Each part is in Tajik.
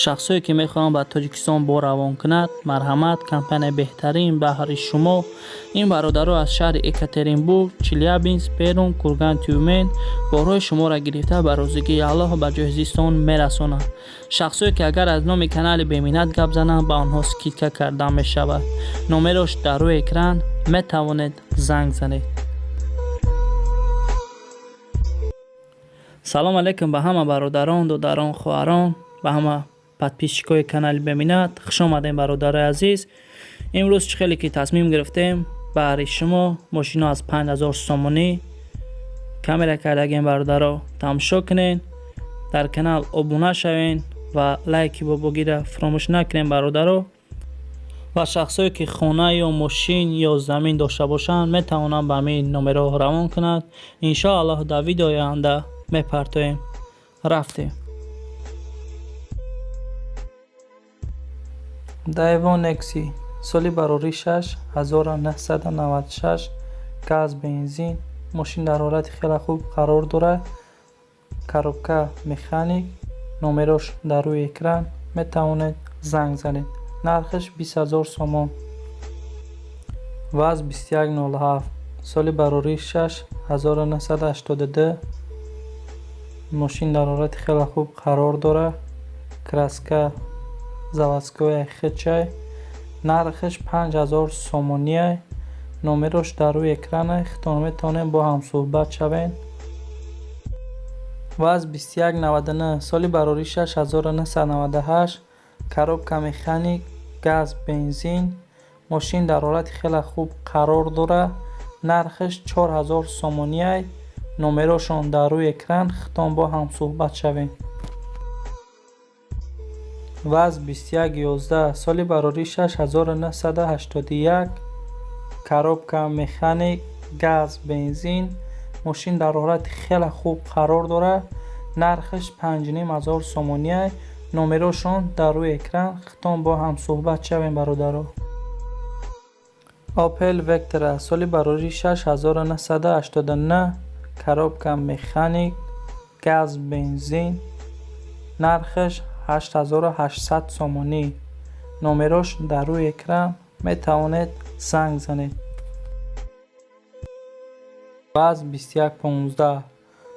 Шахсое ки мехоҳанд ба Тоҷикистон бор равон кунад, марҳамат, компанияи беҳтарин баҳри шумо. Ин бародаро аз шаҳри Екатеринбург, Челябинск, Перм, Курган, Тюмен борҳои шуморо гирифта ба розигии Аллоҳ ба ҷои зистон мерасонанд. Шахсое ки агар аз номи канали Беминнат гап зананд, ба онҳо скидка карда мешавад. Номерош дар рӯи экран, метавонед занг занед. Салом алейкум ба ҳама бародарон, додарон, хоҳарон, ба ҳама подписчикои канали Беминнат. Хуш омадем, бародарои азиз. Имрӯз чӣ хеле ки тасмим гирифтем, баҳри шумо мошино аз 5000 сомонӣ камера кардагем. Бародаро, тамошо кунен, дар канал обуна шавен ва лайки бобогира фаромӯш накунем, бародаро. Ва шахсое ки хона ё мошин ё замин дошта бошанд, метавонанд ба ҳамин номерҳо равон кунанд. Иншоаллоҳ, дар видеои оянда мепартоем. Рафтем. Daewoo Nexia, соли барорӣ 6 1996, газ, бензин. Мошин дар ҳолати хеле хуб қарор дорад. Коробка механик, номерош дар рӯи экран, метавонед занг занед. Нархаш 20 000 сомон. ВАЗ 2107, соли барорӣ 6 1982. Мошин дар ҳолати хеле хуб қарор дорад. Краска заводскоя хечай. Нархаш 5000 сомония. Номерош дар рӯи экрана, худтон метавонед бо ҳамсӯҳбат шавед. ВАЗ 2199, соли барорӣ 6 1998, коробка механик, газ, бензин. Мошин дар ҳолати хеле хуб қарор дорад. Нархаш 4000 сомония. Номерошон дар рӯи экран, худтон бо ҳамсӯҳбат шавед. ВАЗ 2111, соли барорӣ 6 1981, коробка механик, газ, бензин. Мошин дар ҳолати хеле хуб қарор дорад. Нархаш 5500 сомония. Номерошон дар рӯи экран, худтон бо ҳамсӯҳбат шавем, бародаро. Opel Vectra, соли барорӣ 6 1989, коробка механик, газ, бензин. Нархаш 8800 сомонӣ. Номерош дар рӯи экран, метавонед занг занед. ВАЗ 2115,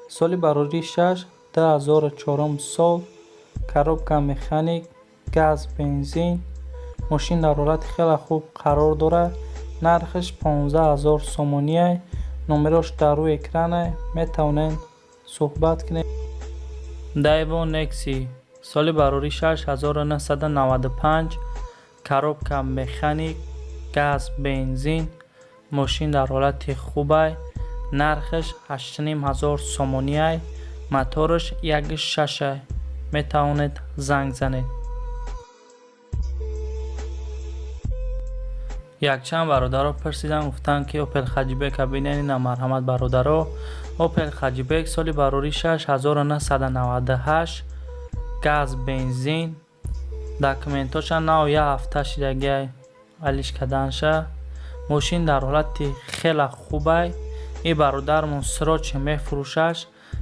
соли барорӣ 6 2004 сол, коробка механик, газ, бензин. Мошин дар ҳолати хеле хуб қарор дорад. Нархаш 15 000 сомония. Номерош дар рӯи экрана, метавонед суҳбат кунед. Daewoo Nexia, соли барорӣ 6 1995, коробка механик, газ, бензин. Мошин дар ҳолати хубай. Нархаш 8500 сомониай. Мотораш 1,6-ай. Метавонед занг занед. Якчанд бародаро пурсиданд, гуфтанд ки Opel Hatchback бинед. Ина, марҳамат, бародаро. Opel Hatchback, соли барорӣ 6 1998, газ, бензин. Документоша нав, як ҳафта шидагиай алиш карданша. Мошин дар ҳолати хеле хубай. И бародармон срочно мефурӯшаш.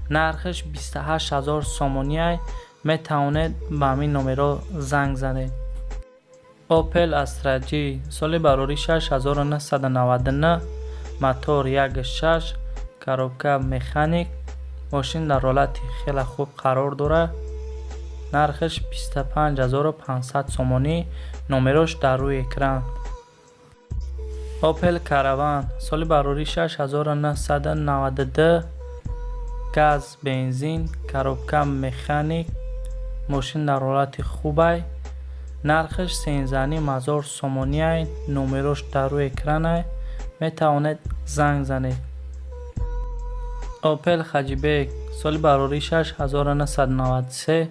Нархаш 28 000 сомониай. Метавонед ба ҳамин номерҳо занг занед. Opel Astra J, соли барорӣ 6 1999, мотор 1,6, коробка механик. Мошин дар ҳолати хеле хуб қарор дорад. Нархаш 25 500 сомонӣ. Номерош дар рӯи экран. Opel Caravan, соли барорӣ 6 1992, газ, бензин, коробка механик. Мошин дар ҳолати хубай. Нархаш 13 500 сомониай. Номерош дар рӯи экранай, метавонед занг занед. Opel Hatchback, соли барорӣ 6 1993,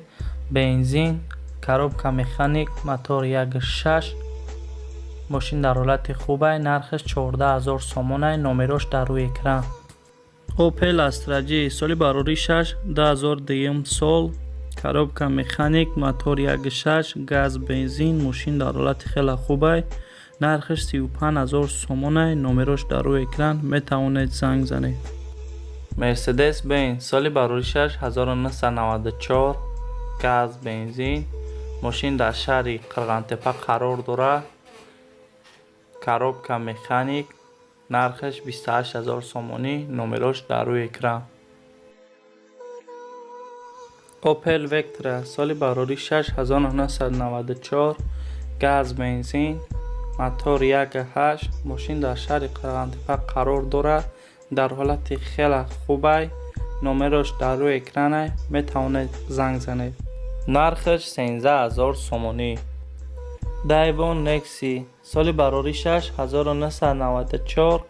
бензин, коробка механик, мотор 1,6. Мошин дар ҳолати хубай. Нархаш 14 000 сомонай. Номерош дар рӯи экран. Opel Astra J, соли барорӣ 6 2002 сол, коробка механик, мотор 1,6, газ, бензин. Мошин дар ҳолати хеле хубай. Нархаш 35 000 сомонай. Номерош дар рӯи экран, метавонед занг занед. Мерседес Бенз, соли барорӣ 6 1994, газ, бензин. Мошин дар шаҳри Қирғантепа қарор дорад. Коробка механик, нархаш 28 000 сомонӣ, номерош дар рӯи экран. Opel Vectra, соли барорӣ 6994, газ бензин, мотор 1.8. Мошин дар шаҳри Қирғантепа қарор дорад, дар ҳолати хеле хубай. Номерош дар рӯи экранай, метавонед занг занед. Нархаш 13 000 сомонӣ. Daewoo Nexia, соли барорӣ 6994,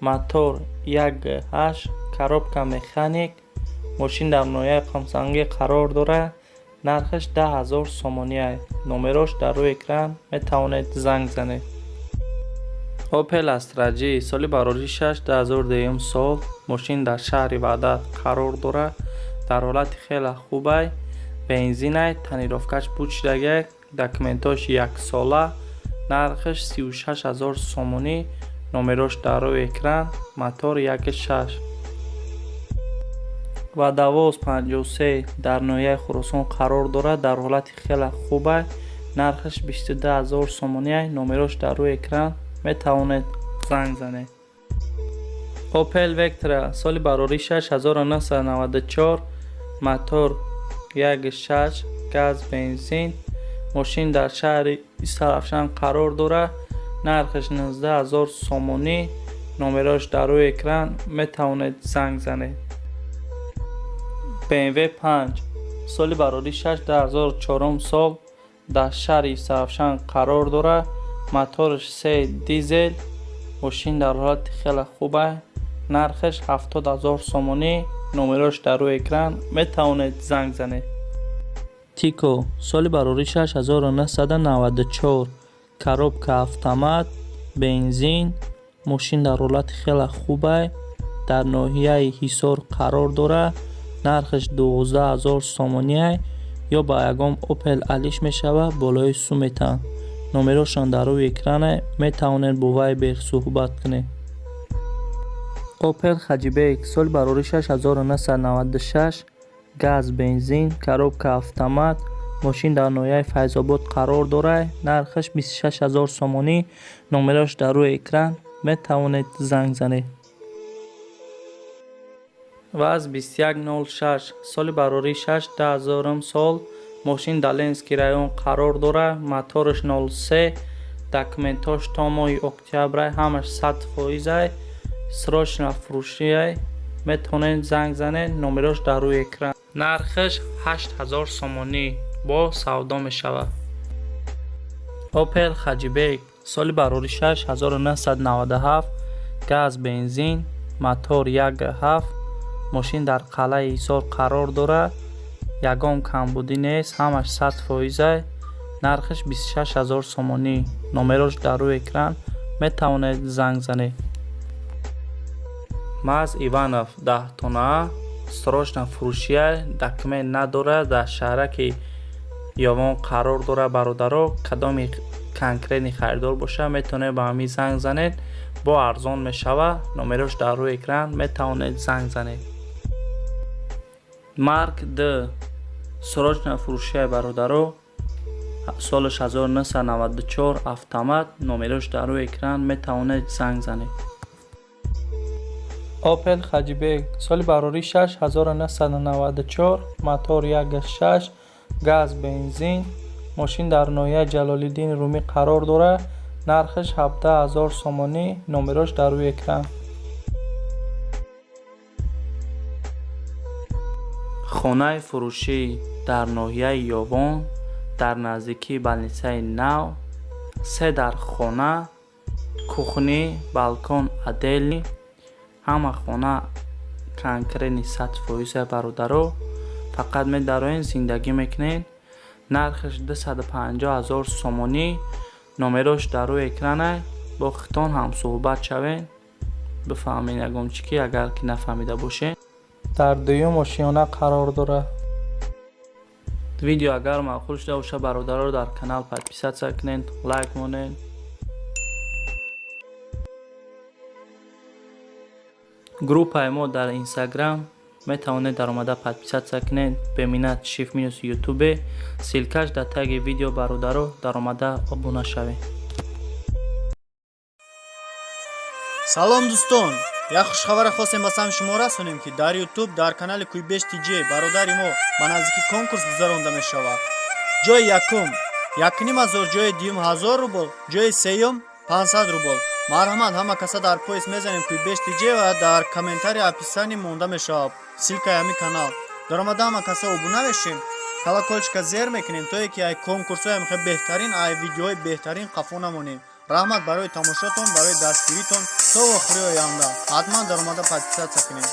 мотор 1.8, коробка механик. Мошин дар ноҳияи Қумсангӣ қарор дорад. Нархаш 10 000 сомонӣ. Номерош дар рӯи экран, метавонед занг занед. Opel Astra J, соли барорӣ 6 2002 сол. Мошин дар шаҳри Ваҳдат қарор дорад, дар ҳолати хеле хубай, бензинай, тонировкаш буд шудагай, документош яксола. Нархаш 36 000 сомонӣ, номерош дар рӯи экран, мотор 1.6. Водовоз 53 дар ноҳияи Хуросон қарор дорад, дар ҳолати хеле хубай. Нархаш 22 000 сомонӣ, номерош дар рӯи экран, метавонед занг занед. Opel Vectra, соли барорӣ 6994, мотор 1.6, газ бензин. Мошин дар шаҳри Истаравшан қарор дорад. Нархаш 19 000 сомонӣ, номерош дар рӯи экран, метавонед занг занед. BMW 5, соли барорӣ 6 2004 сол, дар шаҳри Истаравшан қарор дорад. Мотораш 3 дизел. Мошин дар ҳолати хеле хубай. Нархаш 70 000 сомонӣ, номерош дар рӯи экран, метавонед занг занед. Тико, соли барорӣ 6994, коробка автомат, бензин. Мошин дар ҳолати хеле хубай, дар ноҳияи Ҳисор қарор дорад. Нархаш 12 000 сомонӣ, ё ба ягон Opel алиш мешавад, болои сум метаҳанд. Номерошон дар рӯи экране, метавонед бо Viber суҳбат кунед. Opel Hatchback, соли барорӣ 6996, газ бензин, коробка автомат. Мошин дар ноҳияи Файзобод қарор дорад. Нархаш 26 000 сомонӣ, номерош дар рӯи экран, метавонед занг занед. ВАЗ 2106, соли барорӣ 6 2000 сол. Мошин дар Ленинский район қарор дорад. Мотораш 03, документош то моҳи октябрай, ҳамаш 100%-ай. Срочно фурӯшиай, метавонед занг занед, номерош дар рӯи экран. Нархаш 8000 сомонӣ, бо савдо мешавад. Opel Hatchback, соли барорӣ 6997, газ бензин, мотор 1.7. Мошин дар қалъаи Ҳисор қарор дорад. Ягон камбудӣ нест, ҳамаш 100%-ай. Нархаш 26 000 сомонӣ, номерош дар рӯи экран, метавонед занг занед. МАЗ Иванов 10 тоннаа, срочно фурӯшиай, документ надорад, дар шаҳраки Ёвон қарор дорад. Бародаро, кадоми конкретный харидор бошад, метавонед ба ҳамин занг занед, бо арзон мешавад. Номерош дар рӯи экран, метавонед занг занед. Марк Д срочно фурӯшиай, бародаро. Солаш 1994, автомат, номерош дар рӯи экран, метавонед занг занед. Opel Hatchback, соли барорӣ 6994, мотор 1.6, газ бензин. Мошин дар ноҳияи Ҷалолиддини Румӣ қарор дорад. Нархаш 17 000 сомонӣ, номерош дар рӯи экран. Хонаи фурӯшӣ дар ноҳияи Ёвон, дар наздикии больницаи нав, се дар хона, кухня, балкон отдельный, ҳама хона конкретный 100%. Бародаро, фақат медароен, зиндагӣ мекунед. Нархаш 250 000 сомонӣ, номерош дар рӯи экранай, бо хитон ҳамсӯҳбат шавед, бифаҳмед ягон чӣ ки агар ки нафаҳмида бошед. Дар дуюм ошиёна қарор дорад. Видео агар маъқул шуда бошад, бародаро, дар канал подписаться кунед, лайк монед. Группаи мо дар Инстаграм. Метавонед даромада подписаться кунед. Беминат Shift минус Ютубе, ссылка ш дар таги видео, бародаро, даромада обуна шавед. Салом, дӯстон! Як хушхабара хостем ба самти шумо расонем, ки дар Ютуб, дар канали Куйбеш ТЖ бародари мо, ба наздикӣ конкурс гузаронда мешавад. Ҷои якум 1500, ҷои дуюм 1000 рубл, ҷои сеюм 500 рубл. Марҳамат, ҳама каса дар поиск мезанем Куйбеш ТЖ ва дар комментарий, описание монда мешавад ссылка и ҳамин канал. Даромада ҳама каса обуна мешем, колокольчик а зер мекунем, то ки ай конкурсҳои хеле беҳтарин, ай видеоҳои беҳтарин қафо намонем. Раҳмат барои тамошотон, барои дастгиритон. То охири оянда ҳатман даромада подписаться кунем.